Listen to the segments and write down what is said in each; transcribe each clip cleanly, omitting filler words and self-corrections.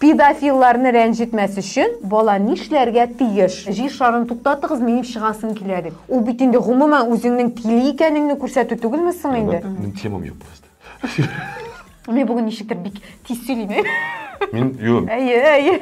Педофилларны рәнҗетмәс өчен бала нишләргә тиеш? Җир шарын туктатыгыз, минем чыгасым килә дип. Ул бит инде гомумән үзеңнең тиле икәнеңне күрсәтү түгелме соң инде? Минем темам юк просто. Мин бүген ничектер бик тиз сөйлим. Мин юк. Әйе, әйе.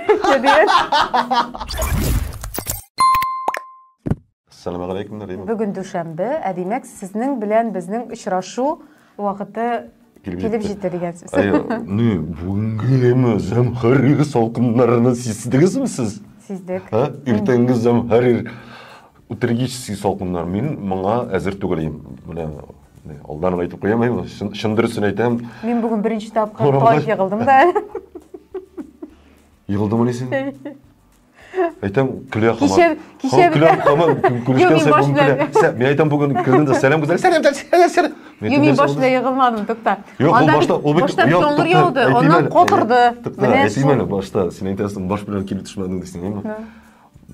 Ассаламу алейкум, Нарима. Бүген дүшәмбе, ә димәк, сезнең белән безнең очрашу вакыты килеп җитте дигән сүз. Әйе, ни, бүгенгеме зәмһәрир салкыннарны сиздегезме сез? Сиздек. Һа, иртәнге зәмһәрир утригический салкыннар. Мин моңа әзер түгел идем. Менә алдан ук әйтеп куям, әйе, чын дөресен әйтәм. Мин бүген беренче тапкыр таеп егылдым да. Егылдыңмыни син? Әйтәм, көлә һаман. Кичә, кичә көлә һаман, күрешкән саен бүген көлә. Мин әйтәм бүген кердем дә, сәлам гүзәл, сәлам, сәлам, сәлам. Юк, мин баш белән егылмадым, тукта. Юк, ул башта, ул бит, башта яңгыр яуды, аннан котырды. Тукта, әйтим әле башта, син әйтәсең, баш белән килеп төшмәдең дисең, әйме?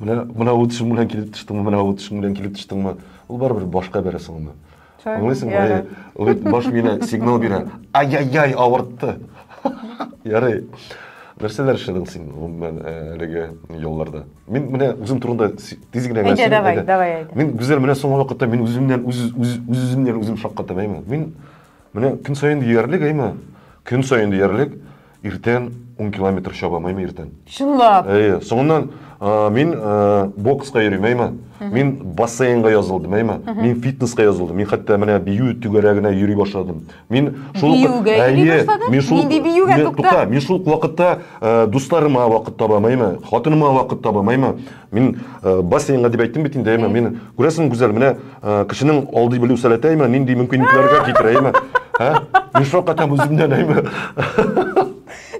Менә, менә ул төшең белән килеп төштеңме, менә ул төшең белән килеп төштеңме? Ул барыбер башка бәрәсең аны. Аңлыйсыңмы? Ул бит баш миенә сигнал бирә. Ай-яй-яй, авыртты. Ярый. Нәрсәләр эшләдең син гомумән әлеге ялларда? Мин менә үзем турында тиз генә Әйдә, давай, давай, әйдә. Мин Гүзәл менә соңгы вакытта мин үземнән үз үз үземнән үзем шаккатам, әйме? Мин менә көн саен диярлек, әйме? Көн саен диярлек Иртән 10 километр чабам, әйме иртән. Чынлап. Әйе, соңыннан мин бокска йөрим, әйме? Мин бассейнга язылдым, әйме? Мин фитнеска язылдым. Мин хәтта менә бию түгәрәгенә йөри башладым. Мин шул Биюгә йөри башладың? Мин шул Нинди биюгә, тукта? Тукта, мин шул вакытта дусларыма вакыт табам, әйме? Хатыныма вакыт табам, әйме? Мин бассейнга дип әйттем бит инде, әйме? Мин күрәсең, Гүзәл, менә кешенең алдый белү сәләте, әйме, нинди мөмкинлекләргә китерә, әйме? Ә? Мин шаккатам үземнән, әйме?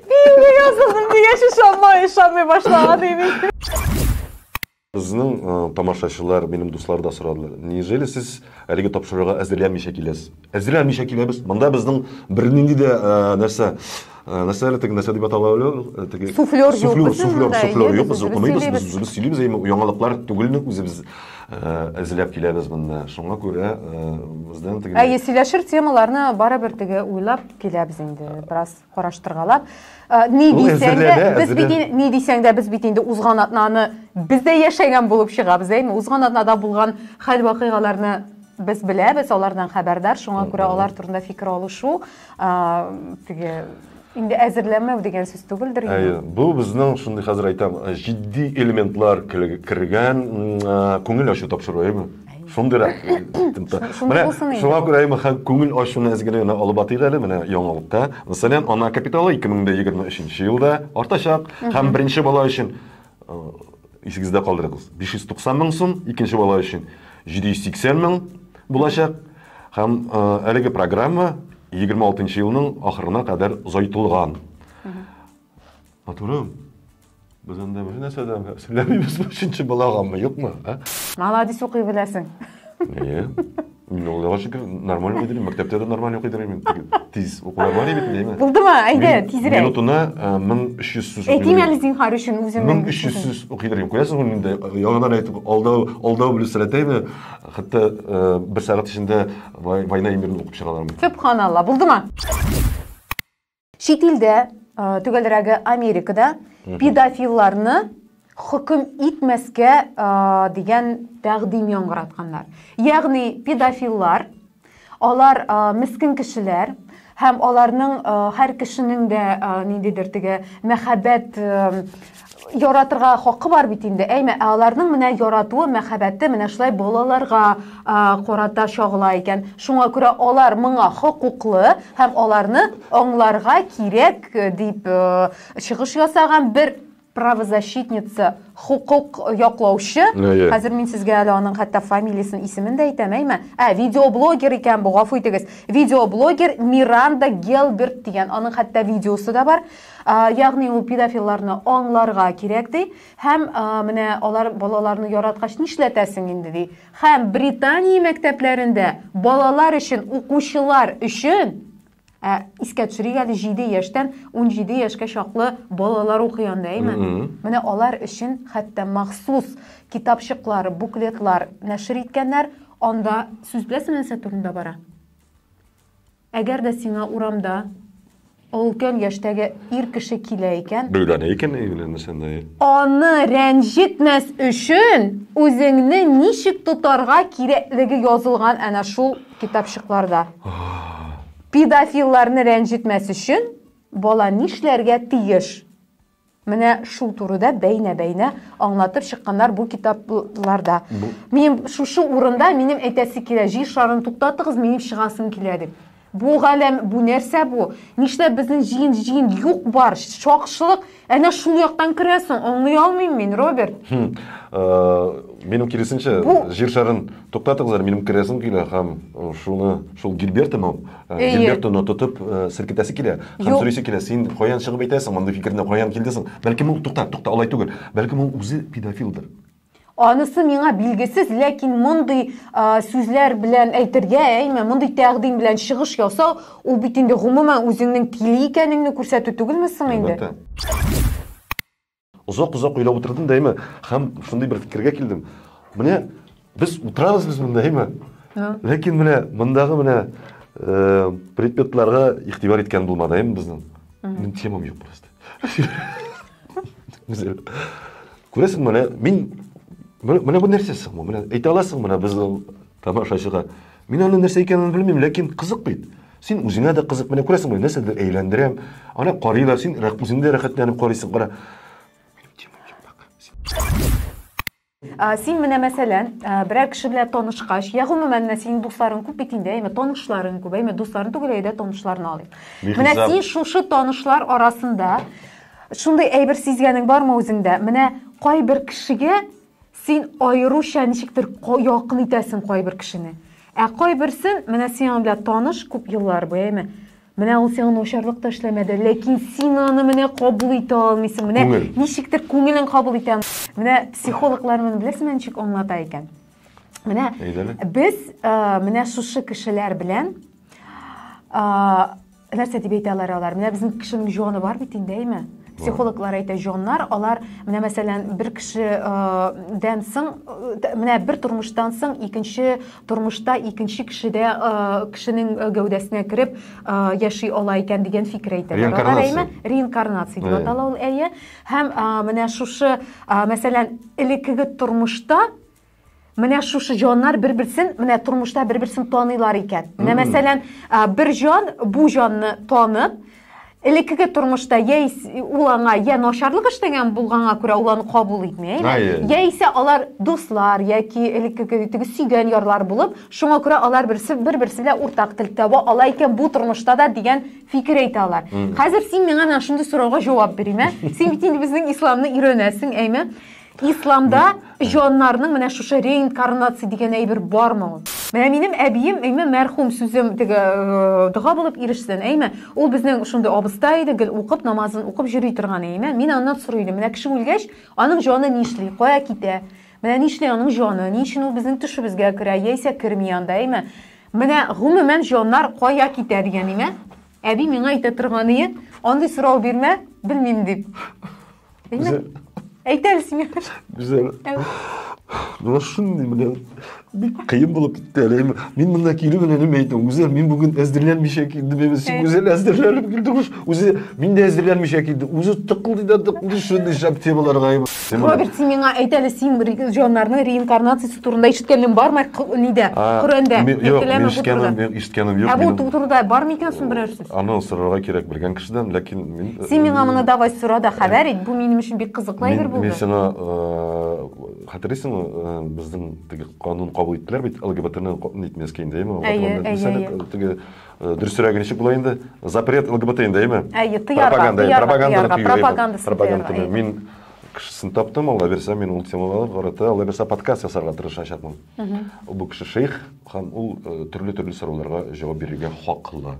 Биюгә язылдым дигәч, ышанмай, ышанмый башлаган идем. Безнең тамашачылар, минем дуслар да сорадылар. Неужели сез әлеге тапшыруга әзерләнмичә киләсез? Әзерләнмичә киләбез. Монда безнең бернинди дә нәрсә, нәрсә әле теге нәрсә дип атала әле ул? Теге суфлер юк. Суфлер, суфлер, суфлер юк, без укымыйбыз, без үзебез сөйлибез, әмма яңалыклар түгелне үзебез эзләп киләбез монда. Шуңа күрә бездән теге Әйе, сөйләшер темаларны барыбер теге уйлап киләбез инде, бераз караштыргалап. Ни дисәң дә, без бит ни дисәң дә, без бит инде узган атнаны без дә яшәгән булып чыгабыз, әйме? Узган атнада булган хәл-вакыйгаларны без беләбез, алардан хәбәрдар, шуңа күрә алар турында фикер алышу теге инде әзерләмәү дигән сүз түгелдер инде. Әйе, бу безнең шундый хәзер әйтәм, җитди элементлар кергән күңел ачу тапшыру, әйеме? Шундыйрак. Менә шуңа күрә әйеме, күңел ачуны әз генә алып атыйк әле, менә яңалыкта. Мәсәлән, ана капиталы 2023 елда артачак һәм беренче бала өчен исегездә калдырыгыз, 590 мең сум, икенче бала өчен 780 мең булачак. Һәм әлеге программа 26 елның ахырына кадәр озайтылган. Матурым, без анда бер нәрсә дә сөйләмибез, өченче балагамы, юкмы? А? Молодец, укый беләсең. Әйе. Мин Аллага шөкер, нормаль укый идем, мәктәптә дә нормаль укый идем. Тиз укулар бар бит, әйеме? Булдымы? Әйдә, тизрәк. Минутына 1300 сүз укый. Әйтим әле зинһар өчен үземнең. 1300 сүз укый идем. Күрәсеңме, мин дә яңадан әйтеп, алдау, алдау белү сәләте, әйеме? Хәтта бер сәгать эчендә Война и мирны укып чыгалармы? Сөбханалла, булдымы? Чит илдә, төгәлрәге Америкада педофилларны хөкем итмәскә дигән тәкъдим яңгыратканнар. Ягъни педофиллар, алар мескен кешеләр һәм аларның һәр кешенең дә ниндидер теге мәхәббәт яратырга хакы бар бит инде, әйме, ә аларның менә яратуы, мәхәббәте менә шулай балаларга карата чагыла икән. Шуңа күрә алар моңа хокуклы һәм аларны аңларга кирәк дип чыгыш ясаган бер правозащитница, хокук яклаучы. Хәзер мин сезгә әле аның хәтта фамилиясен, исемен дә әйтәм, әйме? Ә, видеоблогер икән бу, гафу итегез. Видеоблогер Миранда Гелберт дигән, аның хәтта видеосы да бар. Ягъни ул педофилларны аңларга кирәк ди. Һәм менә алар балаларны яраткач нишләтәсең инде ди. Һәм Британия мәктәпләрендә балалар өчен, укучылар өчен, ә искә төшерик әле, 7 яшьтән 17 яшькә чаклы балалар укый анда, әйме? Менә алар өчен хәтта махсус китапчыклар, буклетлар нәшер иткәннәр. Анда сүз беләсеңме нәрсә турында бара? Әгәр дә сиңа урамда Олкән яшьтәге ир кеше килә икән. Бөйләнә икән, өйләнәсән дә. Аны рәнҗетмәс өчен үзеңне ничек тотарга кирәклеге язылган әнә шул китапчыкларда. Педофилларны рәнҗетмәс өчен бала нишләргә тиеш? Менә шул турыда бәйнә-бәйнә аңлатып чыкканнар бу китапларда. Минем шушы урында минем әйтәсе килә, җир шарын туктатыгыз, минем чыгасым килә дип. Бу галәм, бу нәрсә бу? Нишләп безнең җыен җыен юк бар, шакшылык әнә шул яктан керәсең, аңлый алмыйм мин, Роберт. Хм, э, минем киресенчә, җир шарын туктатыгыз әле, минем керәсем килә һәм э, шуны, шул Гильбертоны, э, Гильбертоны тотып селкетәсе килә һәм сорыйсы килә, син каян чыгып әйтәсең, мондый фикерне каян килде соң? Бәлкем ул, тукта, тукта, алай түгел. Бәлкем ул үзе педофилдыр. Анысы миңа билгесез, ләкин мондый сүзләр белән әйтергә, әйме, мондый тәкъдим белән чыгыш ясау, ул бит инде гомумән үзеңнең тиле икәнеңне күрсәтү түгелме соң инде? Әлбәттә. Озак-озак уйлап утырдым да, әйме, һәм шундый бер фикергә килдем. Менә без утырабыз без монда, әйме? Ләкин менә мондагы менә предметларга игътибар иткән булмады, әйме, безнең. Минем темам юк просто. Гүзәл. Күрәсең, менә мин менә бу нәрсә соң бу? Менә әйтә аласың менә безнең тамашачыга. Мин аның нәрсә икәнен белмим, ләкин кызык бит. Син үзеңә дә кызык, менә күрәсең, менә нәрсәдер әйләндерәм. Ана карыйлар, син үзең дә рәхәтләнеп карыйсың, кара. Минем темам юк бак. Син менә мәсәлән, берәр кеше белән танышкач, я гомумән менә синең дусларың күп бит инде, әйме, танышларың күп, әйме, дусларың түгел, әйдә танышларны алыйк. Менә син шушы танышлар арасында шундый әйбер сизгәнең бармы үзеңдә? Менә кайбер кешегә син аеруча ничектер якын итәсең кайбер кешене. Ә кайберсен, менә син аның белән таныш күп еллар буе, әйме, Менә ул сиңа начарлык та эшләмәде, ләкин син аны менә кабул итә алмыйсың. Менә Күңел. ничектер күңелең кабул итә. Менә психологлар моны беләсеңме ничек аңлата икән? Менә без э, менә шушы кешеләр белән э, нәрсә дип әйтәләр алар? Менә безнең кешенең җаны бар бит инде, әйме? Психологлар әйтә, җаннар, алар менә мәсәлән, бер кешедән соң, менә бер тормыштан соң икенче тормышта икенче кешедә кешенең гәүдәсенә кереп яши ала икән дигән фикер әйтәләр. Алар әйме? Реинкарнация дип атала ул, әйе. Һәм менә шушы, мәсәлән, элеккеге тормышта Менә шушы җаннар бер-берсен, менә тормышта бер-берсен таныйлар икән. Менә мәсәлән, бер җан бу җанны танып, элеккеге тормышта яисә ул аңа я начарлык эшләгән булганга күрә ул аны кабул итми, әйме? Яисә алар дуслар яки элеккеге теге сөйгән ярлар булып, шуңа күрә алар берсе бер-берсе белән уртак тел таба ала икән бу тормышта да дигән фикер әйтә алар. Хәзер син миңа менә шундый сорауга җавап бирим, ә? Син бит инде безнең исламны өйрәнәсең, әйме? Исламда җаннарның менә шушы реинкарнация дигән әйбер бармы ул? Менә минем әбием, әйме, мәрхүм сүзем теге э, дога булып ирешсен, әйме, ул безнең шундый абыстай иде, гел укып, намазын укып йөри торган, әйме. Мин аннан сорый идем, менә кеше үлгәч, аның җаны нишли, кая китә? Менә нишли аның җаны, ни өчен ул безнең төшебезгә керә, яисә керми анда, әйме? Менә гомумән җаннар кая китә дигән, әйме? Әби миңа әйтә торган ие, андый сорау бирмә, белмим дип. Әйме? Әйт әле син. Гүзәл. Менә шундый менә бик кыен булып китте әле. Мин монда килү белән әниемә әйтәм, Гүзәл, мин бүген әзерләнмичә килдем. Әйме, син Гүзәл әзерләнеп килдең. Үзе мин дә әзерләнмичә килдем. Үзе тыкылдый да тыкылдый шундый шәп темаларга. Роберт, син миңа әйт әле, син җаннарның реинкарнациясе турында ишеткәнең бармы? Нидә? Коръәндә. Юк, мин ишеткәнем, ишеткәнем юк. Ә бу турыда бар микән соң берәр сүз? Аны сорарга кирәк белгән кешедән, ләкин мин э, Син миңа моны давай сора да хәбәр ит. Бу минем өчен бик кызыклы әйбер булды. Мин сиңа э, хәтерлисеңме, э, безнең теге канун кабул иттеләр бит, ЛГБТны нитмәскә инде, әйеме? Әйе, әйе. Теге дөресрәге ничек була инде? Запрет ЛГБТ инде, әйеме? Әйе, тыярга, тыярга, пропаганда, пропаганда. Мин кешесен таптым, Алла бирсә, мин ул темаларга карата, Алла бирсә, подкаст ясарга тырышачакмын. Бу кеше шейх һәм ул төрле-төрле сорауларга җавап бирергә хаклы.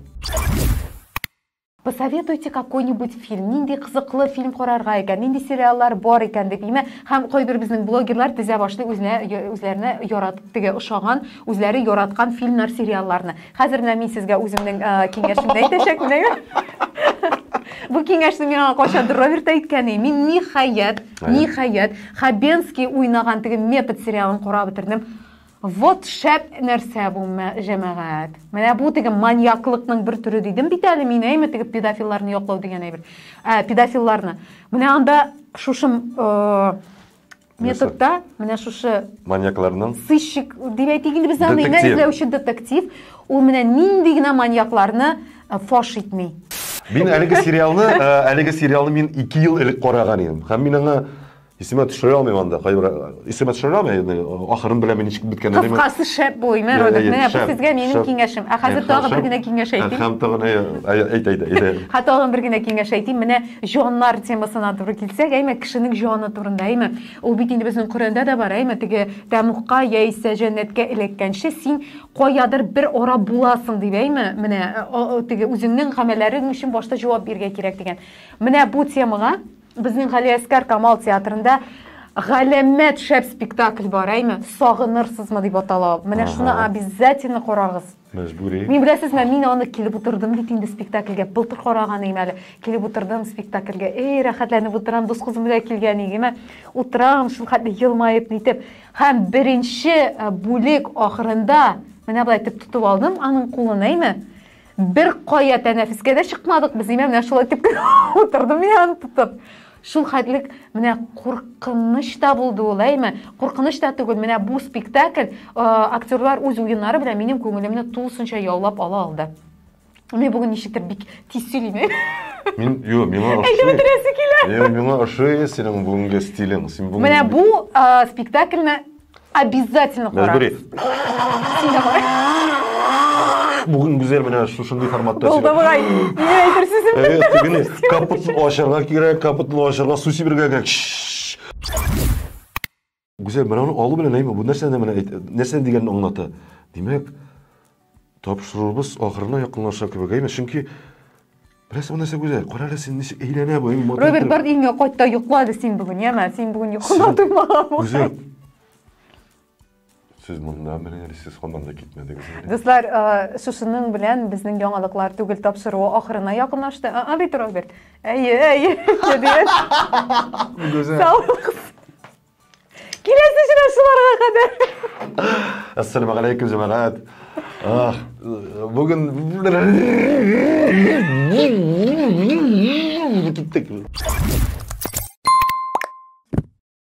Посоветуйте какой-нибудь фильм, нинди кызыклы фильм карарга икән, нинди сериаллар бар икән дип, имә, һәм кайбер безнең блогерлар тезә башлый үзенә, үзләренә ярат, теге ошаган, үзләре яраткан фильмнар, сериалларны. Хәзер менә мин сезгә үземнең киңәшемне әйтәчәкмен. Бу киңәшне миңа кайчандыр Роберт әйткән иде. Мин ниһаять, ниһаять, Хабенский уйнаган теге Метод сериалын карап бетердем. Вот шәп нәрсә бу, җәмәгать. Менә бу теге маньяклыкның бер төре дидем бит әле мин, әйме, теге педофилларны яклау дигән әйбер. Ә, педофилларны. Менә анда шушы э, методта, менә шушы маньякларның сыщик дип әйтик инде без аны, эзләүче детектив, ул менә нинди генә маньякларны э, фаш итми. Мин әлеге сериалны, э, әлеге сериалны мин 2 ел элек караган идем. Һәм мин аңа Исемә төшерә алмыйм анда, кайбер исемә төшерә алмыйм, ахырын беләм мин ничек беткәнен. Кыскасы шәп бу, имә, Роберт. Менә бу сезгә минем киңәшем. Ә хәзер тагын бер генә киңәш әйтим. Һәм тагын әйт, әйт, әйт. Һә тагын бер генә киңәш әйтим. Менә җаннар темасына туры килсәк, әйме, кешенең җаны турында, әйме. Ул бит инде безнең Коръәндә дә бар, әйме, теге тәмугка яисә җәннәткә эләккәнче син каядыр бер ара буласың дип, әйме, менә теге үзеңнең гамәлләрең өчен башта җавап бирергә кирәк дигән. Менә бу темага Безнең Галиәскәр Камал театрында галәмәт шәп спектакль бар, әйме? Сагынырсызмы дип атала. Менә шуны обязательно карагыз. Мәҗбүри. Мин беләсезме, мин аны килеп утырдым бит инде спектакльгә. Былтыр караган идем әле. Килеп утырдым спектакльгә. Эй, рәхәтләнеп утырам, дус кызым белән килгән идем. Утырам, шул хәтле елмаеп нитеп. Һәм беренче э, бүлек ахырында менә болай итеп тотып алдым аның кулын, әйме? Бер кая тәнәфескә дә чыкмадык без, имә, менә шулай итеп утырдым мин аны тотып. Шул хәтлек менә куркыныч та булды ул, әйме? Куркыныч та түгел, менә бу спектакль, э, актерлар үз уеннары белән минем күңелемне тулысынча яулап ала алды. Мин бүген ничектер бик тиз сөйлим. Ә? Мин, юк, миңа ошый. Әйтеп бетерәсе килә. Юк, миңа ошый синең бүгенге стилең. Син бүген Менә бу э, спектакльне Обязательно карагыз. Син дә кара. Бүген Гүзәл менә шушындый форматта Булды бугай. Минем әйтер сүзем бетте. Тегене капотны ачарга кирәк, капотны ачарга су сибергә кирәк. Гүзәл, менә аны алу белән әйме, бу нәрсәне менә әйт, нәрсә дигәнне аңлата. Димәк, тапшыруыбыз ахырына якынлаша кебек, әйме? Чөнки Беләсең, нәрсә гүзәл, кара әле син ничек әйләнә бу, матур. Роберт, бар өеңә кайт та йокла әле син бүген, яме? Син бүген йокыда туймаган бу. Гүзәл. Сез монда менә әле сез һаман да китмәдегез. Дуслар, шушының белән безнең яңалыклар түгел тапшыруы ахырына якынлашты. А, бит Роберт. Әйе, әйе. Гүзәл. Сау булыгыз. Киләсе очрашуларга кадәр. Ассаламу алейкум, җәмәгать. Ах, бүген киттек.